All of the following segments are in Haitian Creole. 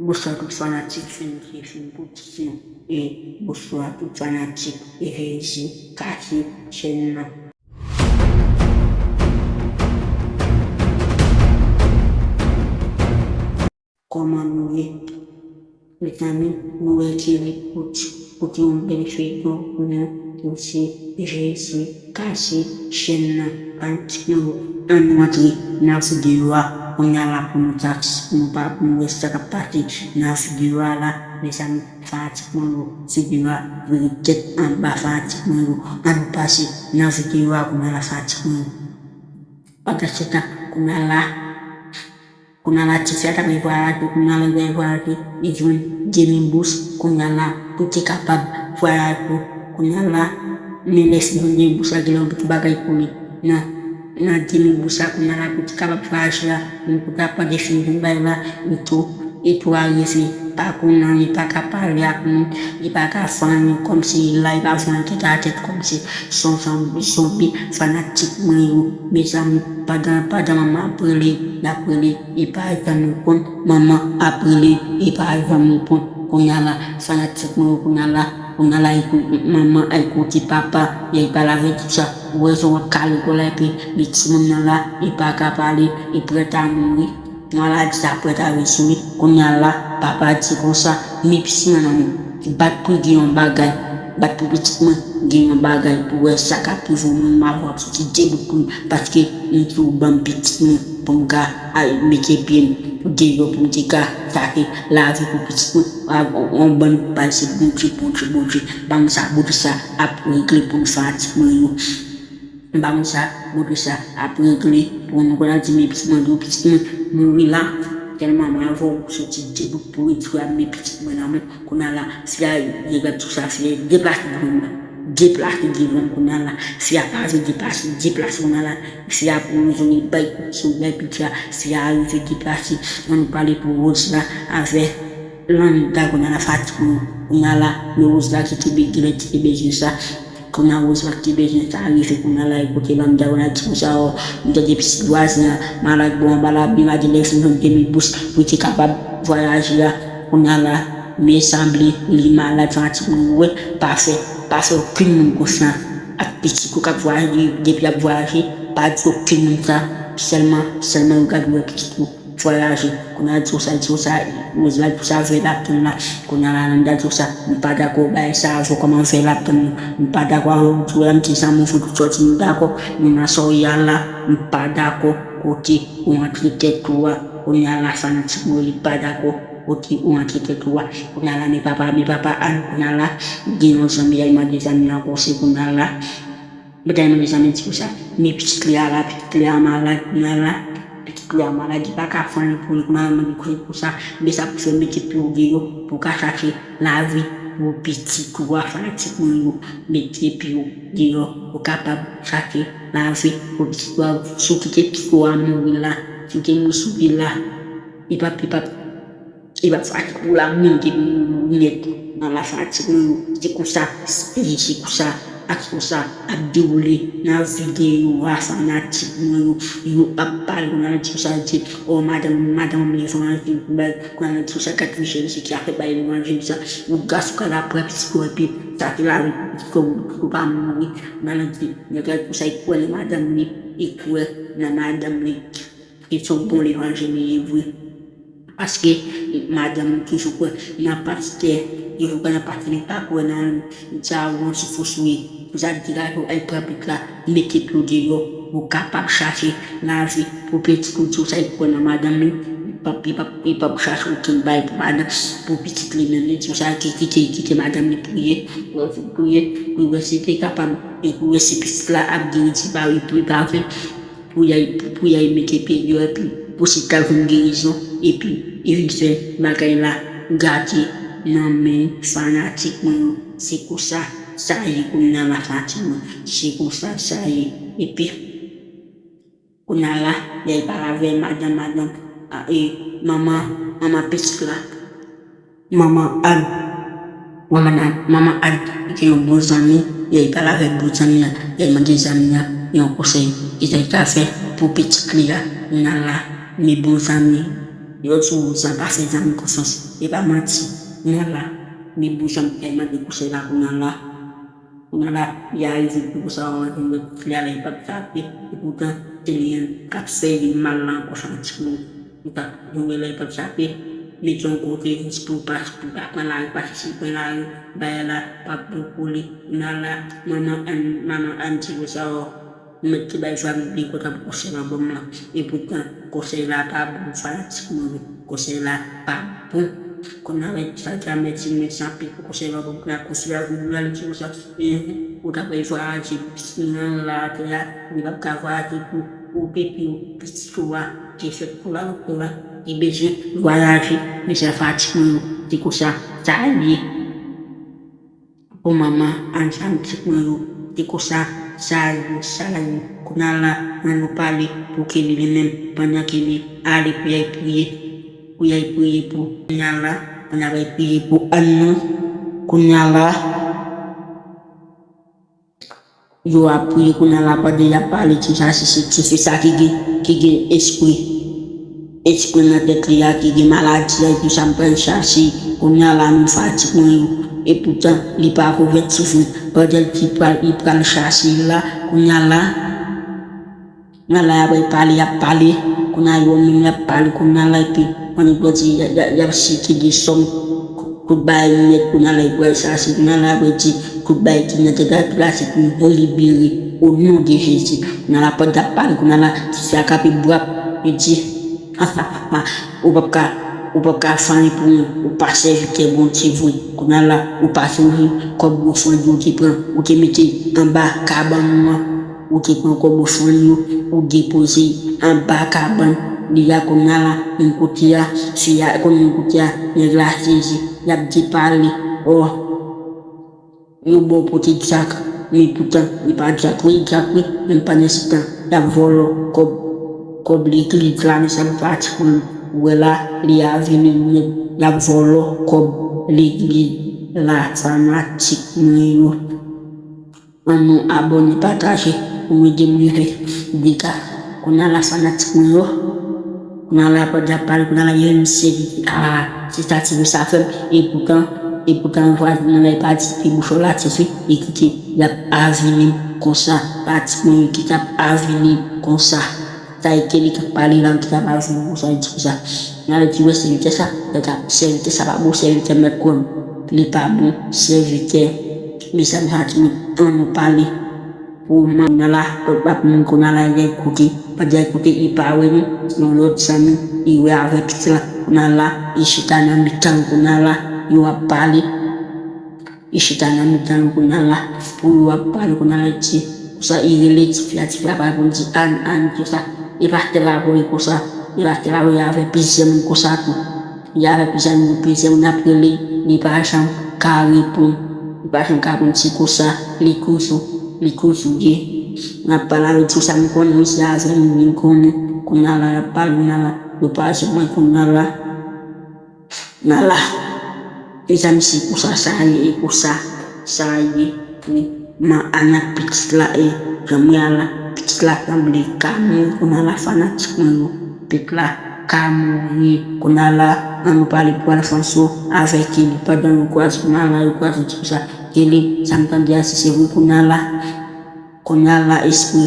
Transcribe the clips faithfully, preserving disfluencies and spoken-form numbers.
Bonswa tout fanatik Fenty Film Production e bonswa tout fanatik Jezi Kache Chèn nan. Kòman nou ye? Mezanmi, nou wè Thierry Coach pote yon bèl feyton pou nou, ki se Jezi Kache Chèn nan. Fanatik nou yo, ann nou antre nan videyo a kounye a la pou nou ta, pou nou pa, pou nou wè sa k ap pase nan videyo a la. Mezanmi, fanatik mwen yo, videyo a vire tèt anba, fanatik mwen yo. Ann nou pase nan videyo a kounye a la, fanatik mwen yo. Pandansetan, kounye a la, kounye a la, tifi a t ap vwayaje, kounye a la, li vwayaje, li jwenn demi bous, kounye a la, pou te kapab vwayaje, kounye a la, men lè li jwenn demi bous la, gen lè yon ti bagay pou li nan, nan demi bous la, kounye a la, pou te kapab vwayaje a, men pou ta pa defini bagay la, li tou, li tou arive, pa konn anyen, li pa ka pale ak moun, li pa ka fè anyen, kòmsi li la, li pa fè anyen tèt a tèt, kòmsi se yon zonbi, fanatik mwen yo, mezanmi, pandan, pandan manman ap rele, l ap rele, li pa janm reponn, manman ap rele, li pa janm reponn, kounye a la, fanatik mwen yo, kounye a la, kounye a la, li tou, manman, li koute papa, li pale avèk tout sa, ou wè jan w ap kale kò la, epi, epi timoun nan la, li pa ka pale, li prèt a mouri. Maladi sa prèt a vin sou li. Kounye a la, papa di konsa, men pitit mwen nan men, bat pou gen yon bagay, bat pou pitit mwen gen yon bagay pou wè sa k ap rive w, mwen m ap soti de bout pou li, paske m di w ban m pitit mwen pou m ka al mete pye m deyò pou m te ka chache lavi pou pitit mwen. A, on, on bann pase Bondye, Bondye, Bondye, ban m sa, Bondye sa ap regle pou m, fanatik mwen yo. M pa konn sa, Bondye sa ap regle pou nou. Kounye a di, men pitit mwen, di w pitit mwen mouri la. Tèlman m avè w soti de bout pou ret fè a, men pitit mwen nan men. Kounye a la, fi a, deplase tout sa, fi a deplase devan m la. Deplase devan m kounye a la. Fi a pa vle deplase, deplase kounye a la. Fi a pou yon zòn li bay kout sou bay piti a. Fi a rive deplase. Ann nou pale pou Rose la avè Landa kounye a la, fanatik mwen. Kounye a la, men Rose la ki te be-, ki te bezwen sa. Kounye a Rose la ki te bezwen sa rive kounye a la, e kote Landa kounye a di konsa, o, m tande pitit vwazen an malad bò anba la, men maladi lè fin jwenn demi bous pou te kapab vwayaje a. Kounye a la, men sanble li malad, fanatik mwen, wè, pa fè, pa fè okenn moun konfyans ak pitit ou k ap vwayaje, depi l ap vwayaje, pa di okenn moun sa, sèlman, sèlman yo gade wè pitit ou vwayaje. Kounye a di w sa, di w sa, Rose la di w sa, vè l ap tann la. Kounye a la, Landa di w sa, m pa dakò bagay sa, avè w kòman vè l ap tann la. M pa dakò avè w, di w la, m te zanmi w, fò w sòti, m dakò. Men nan sa w ye a la, m pa dakò kote ou antre tèt ou a. Kounye a la, fanatik mwen, li pa dakò kote ou antre tèt ou a. Kounye a la, men papa, men papa Ann, kounye a la, gen yon zanmi, y al mande zanmi an konsèy, kounye a la. Medam, mezanmi, di konsa, men pitit li a la, pitit li a malad, kounye a la, pitit li a malad, li pa ka fè anyen pou li, kounye a la, mande konsèy konsa, men sa pou fè, mete pye w deyò, pou w ka chache lavi pou pitit ou a, fanatik mwen yo, mete pye w deyò, pou w kapab chache lavi pou pitit ou a, si w kite pitit ou a mouri la, si w te mouri sou li la, li p ap, li p ap, li p ap fache pou la moun depi nou nèt nan la fanatik mwen yo. Se konsa, se konsa, ak konsa ap dewoule nan videyo a, fanatik mwen yo. Yo ap pale, kounye a di konsa, di, o, madanm, madanm li evanjil, bay, kounye a di konsa, gad Michel, se ki a fè bay levanjil sa. Ou gason ka la pran pitit ou, epi sa se lavi pou pitit ou, pou pitit ou pa mouri. Kounye a di, nèg la di konsa, li kwè nan madanm li, li kwè nan madanm li. Li se yon bon levanjil li ye vre. Paske madanm li toujou kwè nan pastè, li toujou kwè nan pastè, li pa kwè nan sa yon ti fo souye. Pou sa degaje w al pran pitit la, mete pye w deyò, pou w kapab chache lavi pou pitit ou, di w sa li kwè nan madanm li, li p ap, li p ap, li p ap chache okenn bagay pou madanm, pou pitit li menm, li di w sa ki kite, kite madanm li priye, priye, priye, si te kapab, e priye si pitit la ap geri, di pa, li pa vle. Pou y al, pou y al mete pye deyò, epi pou pitit la jwenn gerizon, epi, epi fè bagay la gate nan men fanatik mwen yo. Se konsa sa ye kounye a la, fanatik mwen. Se konsa sa ye. Epi, kounye a la, y al pale avè madanm, madanm, a, e, manman, manman pitit la. Manman Ann. Manman Ann, manman Ann, li gen yon bon zanmi, li al pale avèk bon zanmi an, li al mande zanmi an yon konsèy, kisa li ka fè pou pitit li a. Kounye a la, men bon zanmi, Yo di w zanmi pa fè zanmi konfyans. E pa manti. Kounye a la, li bouch an kay mande konsèy la kounye a la. Kounye a la, li arive pou konsa w anvi wè pitit li a la, li p ap chape. Epoutan, se li menm k ap fè li mal la ankò, fanatik mwen. Ou ta, nou wè la, li p ap chape. Mete yon kote jis pou pa, pou pa pran lari, pa chèche pran lari. Bagay la p ap bon pou li. Kounye a la, manman Ann, manman Ann di konsa, o, ou mèt te bay fanmi li kontan pou konsèy la ban m lan. Epoutan, konsèy la pa bon, fanatik mwen yo. Konsèy la pa bon. Kounye a la, sa di a mèsi, mèsi anpil pou konsèy la ban m lan. Konsèy la vin la, li di konsa, ou ta bay vwayaje pitit mwen an la atè a, li p ap ka vwayaje pou ou, pitit ou a, ki fèt pou la, pou la, li bezwen vwayaje, mezanmi, fanatik mwen yo, se konsa sa ye. Pou manman Ann, fanatik mwen yo, se konsa sa ye, sa ye. Kounye a la, ann nou pale pou Kelly li menm, pandan Kelly ale pou y al priye, pou y al priye pou, kounye a la, pandan y al priye pou Ann nan, kounye a la, yo ap priye kounye a la, pandan y ap pale, ti sa, se, se tifi sa ki gen, ki gen espri, espri nan tèt li a, ki gen maladi a, epi sa m pral chache kounye a la, menm fanatik mwen yo. Epoutan, li pa konvèti tifi, pandan li pral, li pral chache l la, kounye a la, kounye a la, y ap pale, y ap pale, kounye a yo menm y ap pale, kounye a la, epi, pandan y ap di, y a, y a, y ap site de sòm, tout bagay nèt, kounye a la, y pral chache, kounye a la, y ap di, tout bagay ki nan tèt la, tout la, se pou yo libere, o non de Jezi. Kounye a la, pandan y ap pale, kounye a la, tifi a kanpe bra, li di, ou p ap ka, ou p ap ka fè anyen pou mwen, ou pa sèvitè Bondye vre. Kounye a la, ou pa sonje kòb ofrann yo te pran, ou te mete anba kabann ou an, ou te pran kòb ofrann yo, ou depoze anba kabann li a kounye a la, menm kote a, fi a, kounye a, menm kote a, nèg la sezi, y ap di pale, o, yo ba w pote dyak, men poutan, li pa dyak, wi, dyak, wi, men pandan se tan, y ap vòlò kòb, kòb legliz la, mezanmi, fanatik mwen, ou wè la, li a vini, men y ap vòlò kòb legliz la, fanatik mwen yo. Ann nou abòne, pataje, pou nou ede m rive de ka. Kounye a la, fanatik mwen yo, kounye a la, pandan y ap pale, kounye a la, yo menm sezi, a, se sa tifi sa fè m, epoutan, epoutan, vwazen nan la, li pa di, pi bouch la, tifi, li kite, y ap avili m konsa, fanatik mwen yo, ki t ap avili m konsa. Sa e Kelly k ap pale la, ki t ap avili m konsa, li di konsa. Kounye a la, li di, wè, sèvitè sa, sèvitè sa pa bon, sèvitè mèt kò m, li pa bon, sèvitè, mezanmi, fanatik mwen, ann nou pale. Pou manman la, tout pa pou moun kounye a la, y al koute. Pandan y al koute, li pa wè nou, se yon lòt zanmi, li wè avè pitit la. Kounye a la, li chita nan mitan yo kounye a la, yo ap pale. Li chita nan mitan yo kounye a la, pou yo ap pale kounye a la, li di, konsa, li rele tifi a, tifi a pa reponn, di, Ann, Ann, konsa. E pastè la voye konsa, e pastè la voye avè plizyè moun konsa tou. Li avè plizyè moun, plizyè moun ap rele, li pa janm ka reponn. Li pa janm ka reponn, se konsa, li toujou, li toujou ye. N ap pale avè l, di sa m konnen, wi, se avè m li vin konnen. Kounye a la, y ap pale, kounye a la, yo pa janm wè, kounye a la. Kounye a la, mezanmi, se konsa sa ye, e konsa sa ye pou manman ak pitit la, e jan m wè a la, pitit la sanble ka mouri, kounye a la, fanatik mwen yo. Pitit la ka mouri. Kounye a la, ann nou pale pou Alfonso avèk Kelly. Pandan yo kwaze, kounye a la, yo kwaze, di konsa, Kelly, sa m tande a, si se vre, kounye a la, kounye a la, espri,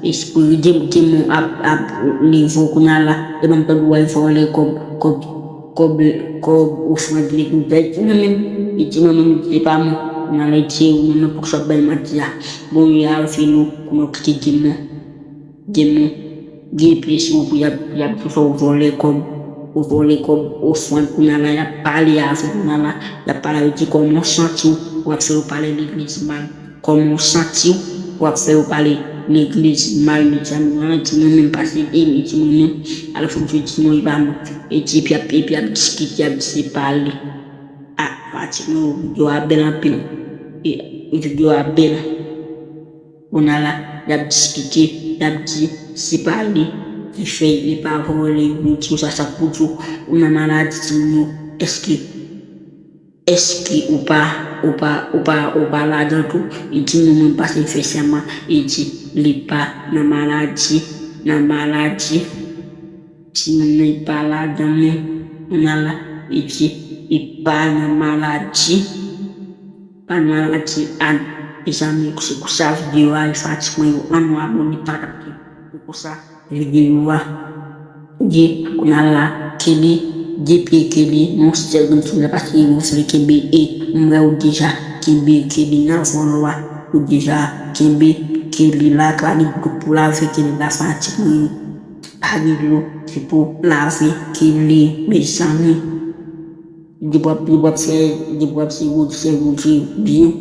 espri de-, demon ap, ap leve w, kounye a la, e ban m tande w al vòlè kòb, kòb, kòb, kòb ofrann legliz la. E di mwen menm, e di mwen menm, se pa mwen. Kounye a la, e di ou menm, poukisa w ap bay manti a? Bon, yo avili w, kounye a w kite demon. Demon gen pye sou ou pou y ap, y ap di fò w vòlè kòb, ou vòlè kòb ofrann, kounye a la, y ap pale avè w, kounye a la, y ap pale avè w, di kòman w santi w, w ap fè yo pale legliz mal, kòman w santi w, w ap fè yo pale legliz mal, mezanmi, kounye a la, di mwen menm pase de, e di mwen menm, Alfonso di non, e pa mwen, e di epi y ap, epi y ap diskite, y ap di se pale, a, fanatik mwen yo, videyo a bèl anpil, e, videyo a bèl. Kounye a la, y ap diskite, y ap di, se pa li ki fè l, li pa vòlè, yo di konsa, sa k pou di w, ou nan maladi, timoun yo, èske, èske ou pa, ou pa, ou pa, ou pa ladan tou? Li di mwen menm pase fè sèman, li di li pa nan maladi, nan maladi. Timoun nan pa ladan men. Kounye a la, li di, li pa nan maladi. Pa nan maladi, Ann. Mezanmi, se konsa videyo a ye, fanatik mwen yo, ann nou abòne, pataje. Se konsa videyo a ye. Kounye a la, Kelly, de pye Kelly, yon sèl grenn souri la, paske li vle kenbe, e m wè ou deja kenbe Kelly nan vòlò a. Ou deja kenbe Kelly la, pa gen dlo pou lave Kelly la, fanatik mwen yo. Pa gen dlo ki pou lave Kelly, mezanmi. Depi w ap, depi w ap fè, depi w ap se wout, fè wout byen.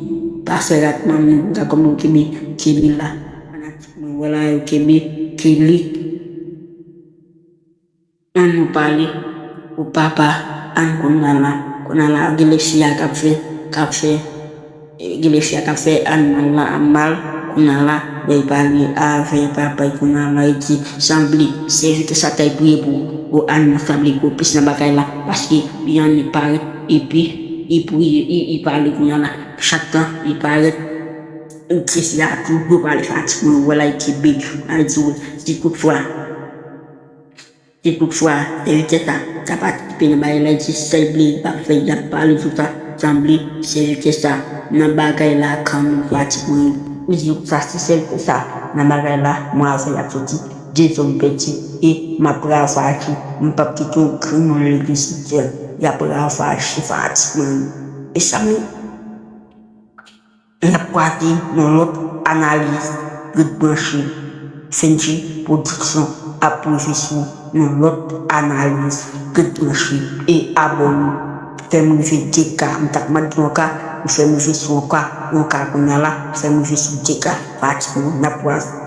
Pa fè ratman, men gad kòman yo kenbe Kelly la. Fanatik mwen, wè la, yo kenbe Kelly. Ann nou pale pou papa Ann kounye a la. Kounye a la, gen lè fi a k ap fè, k ap fè, gen lè fi a k ap fè Ann mal la, mal. Kounye a la, lè l pale avè papa l, kounye a la, li di, sanble, sèvitè sa ta priye pou ou, Ann nan sanble gwo plis nan bagay la, paske li annik parèt, epi li priye, li, li pale kounye a la. Chak tan li parèt, se fi a toujou pale, fanatik mwen, wè la, li kenbe, a di, si toutfwa, si toutfwa, sèvitè sa ta patisipe nan bagay la, li di, sèl byen li p ap fè, y ap pale sou sa, sanble, sèvitè sa nan bagay la kanmenm, fanatik mwen yo. Li di, sa, si sèvitè sa nan bagay la, mwen avè l ap soti dezòm pèdi, e m ap ravaje, m p ap kite yon grenn moun legliz sou tè, y ap ravaje, fanatik mwen yo. Mezanmi, n ap kwaze nan lòt analiz. Ret branche. Fenji Pwodiksyon ap rive sou yon lòt analiz. Ret branche e abòne. Fè m rive de K. M t ap mande yon K, ou fè m rive sou yon K, yon K kounye a la, ou fè m rive sou de K. Fanatik mwen, n ap kwaze.